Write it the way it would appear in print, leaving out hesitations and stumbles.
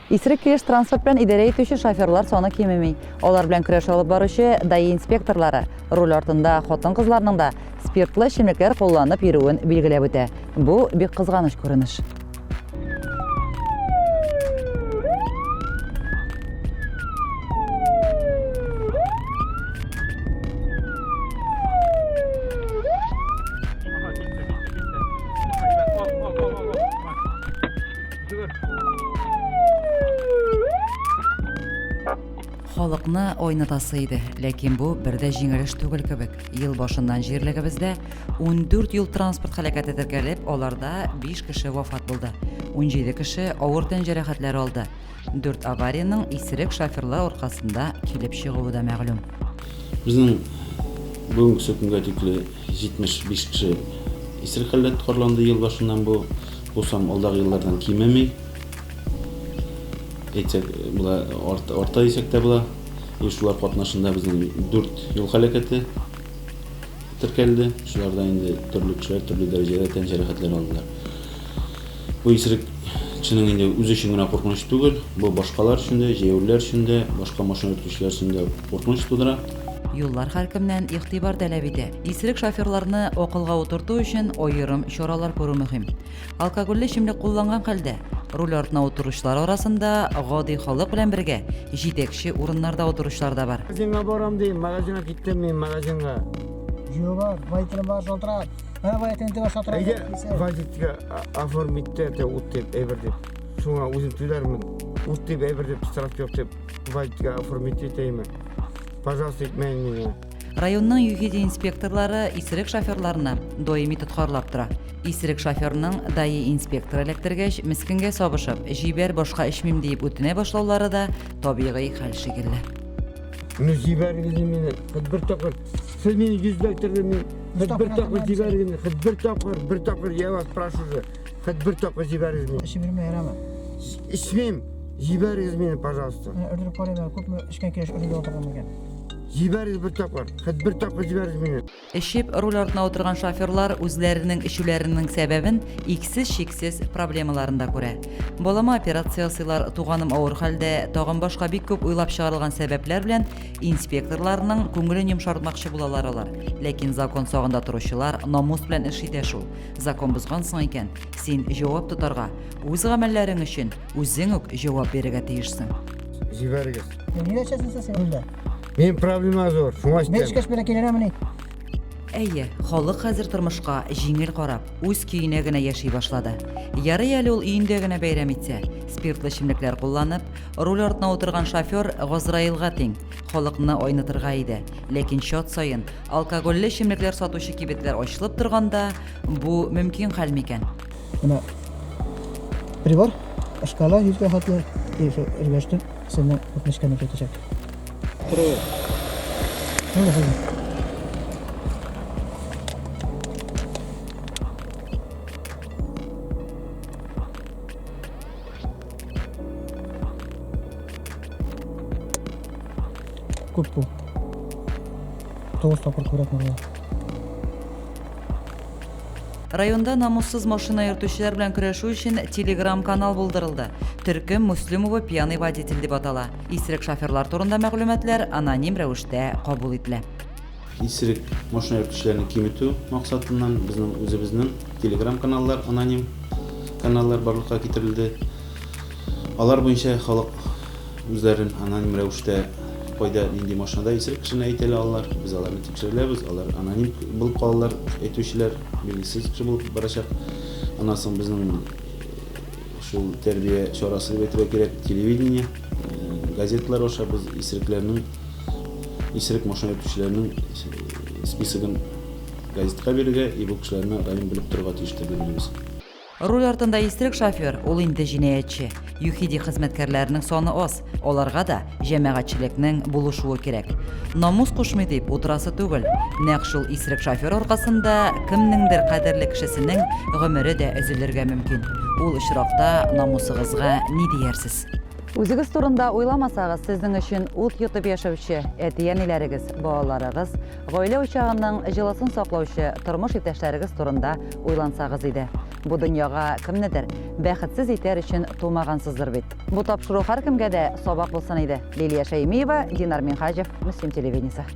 Исерек килеш транспорт белән идарә итүче шоферлар саны кимеми. Алар белән көрәш алып баручы ДАИ инспекторлары руль артында хатын-кызларның да спиртлы эчемлекләр кулланып йөрүен билгеләп үтә. Бу бик кызганыч күренеш. Халыкны айнытасы иде, ләкин бу бер дә җиңел эш түгел кебек. Ел башыннан җирлегебездә 14 юл-транспорт һәлакәте теркәлеп, аларда 5 кеше вафат булды. 17 кеше авыр тән җәрәхәтләре алды. Дүрт авариянең исерек шоферлар аркасында килеп чыгуы да мәгълүм. Безнең бүгенгесе көнгә тикле 75 кеше исерек хәлдә тоткарланды ел башыннан бу. Бу сан алдагы еллардан кимеми. Әйтсәк була, арта, арта дисәк тә була. И шулар катнашында безнең дүрт юл һәлакәте теркәлде. Шуларда инде төрле кешеләр төрле дәрәҗәдә тән җәрәхәтләре алдылар. Бу исерек кешенең инде үзе өчен генә куркыныч түгел, бу башкалар өчен дә, җәяүлеләр өчен дә, башка машина йөртүчеләр өчен дә куркыныч тудыра. Юллар һәркемнән игътибар таләп итә. Исерек шоферларны акылга утырту өчен аерым чаралар күрү мөһим. Алкогольле эчемлек кулланган хәлдә, руль артына утыручылар арасында гади халык белән бергә җитәкче урыннарда утыручылар да бар. Магазинга барам дим, магазинга киттем мин, магазинга. Юк, водитель бар, шалтырат. Менә водитель дип шалтырат. Әйдә, водительгә оформить итә, ут дип, әйбер дип. Шуңа үзем түләрмен. Ут дип, әйбер дип, штраф юк дип, водительгә оформить итәйме? Пожалуйста, итмәен миңа. Районның ЮХИДИ инспекторлары исерек шоферларны даими тоткарлап тора. Исерек шоферның ДАИ инспекторы эләктергәч, мескенгә сабышып, җибәр, башка эчмим диеп үтенә башлаулары да табигый хәл шикелле. Ну җибәрегез мине, хоть бер тапкыр. Сез мине йөз эләктерде, мин хоть бер тапкыр җибәрегез мине, хоть бер тапкыр, бер тапкыр, я вас прошу же, хоть бер тапкыр җибәрегез мине. Эчеп йөрмә, ярамы? Эчмим, җибәрегез мине, пожалуйста. Менә өрдереп карыйм әле, күпме эчкән килеш рульгә утырган микән? Җибәрегез бер тапкыр, хоть бер тапкыр җибәрегез мине. Эчеп руль артына утырган шоферлар үзләренең эчүләренең сәбәбен иксез-чиксез проблемаларында күрә. Балама операция ясыйлар, туганым авыр хәлдә, тагын башка бик күп уйлап чыгарылган сәбәпләр белән инспекторларның күңелен йомшартмакчы булалар алар. Ләкин закон сагында торучылар намус белән эш итә шул. Закон бозгансың икән, син җавап тотарга, үз гамәлләрең өчен үзең үк җавап бирергә тиешсең. Җибәрегез. Нигә эчәсең син рульдә? Минем проблема зур, шуңа Мин эчкәч менә килерәмени? Әйе, халык хәзер тормышка җиңел карап, үз көенә генә яши башлады. Ярый әле ул өендә генә бәйрәм итсә. Спиртлы эчемлекләр кулланып, руль артына утырган шофер Газраилга тиң, халыкны айнытырга иде. Ләкин чат саен алкогольле эчемлекләр сатучы кибетләр ачылып торганда, бу мөмкин хәл микән? Менә прибор, шкала йөзгә хәтле, и шул өргәчтен сезнең күпме эчкәнне күрсәтәчәк. Күп бу. 9 тапкыр күбрәк монда. Районда намуссыз машина йөртүчеләр белән көрәшү өчен телеграм-канал булдырылды. Төркем Муслимова пьяный водитель дип атала. Исерек шоферлар турында мәгълүматлар аноним рәвештә кабул ителә. Исерек машина йөртүчеләрне киметү максатыннан безнең үзебезнең телеграм-каналлар, аноним каналлар барлыкка китерелде. Алар буенча халык Үзләрен аноним рәвештә кайда, нинди машинада исерек кешене әйтә алалар. Без аларны тикшереләбез, алар аноним булып калалар, әйтүчеләр билгесез кеше булып барачак. Аннан соң безнең шул тәрбия чарасы дип әйтергә кирәк, телевидение, газеталар аша без исерекләрнең, исерек машина йөртүчеләрнең списогын газетка бирергә и бу кешеләрне район белеп торырга тиеш дип уйлыйбыз. Руль артында исерек шофер, ул инде җинаятьче. ЮХИДИ хезмәткәрләренең саны аз, аларга да җәмәгатьчелекнең булышуы кирәк. Намус кушмый дип утырасы түгел. Нәкъ шул исерек шофер аркасында кемнеңдер кадерле кешесенең гомере дә өзелергә мөмкин. Ул очракта намусыгызга ни диярсез? Үзегез турында уйламасагыз, сезнең өчен ут йотып яшәүче әти-әниләрегез, балаларыгыз, Гаилә учагының җылысын саклаучы тормыш иптәшләрегез турында уйлансагыз иде. Бу дөньяга кемнедер бәхетсез итәр өчен тумагансыздыр бит. Бу тапшыру һәркемгә дә сабак булсын иде. Лилия Шәймиева, Динар Минһаҗев, Мөслим телевидениесе.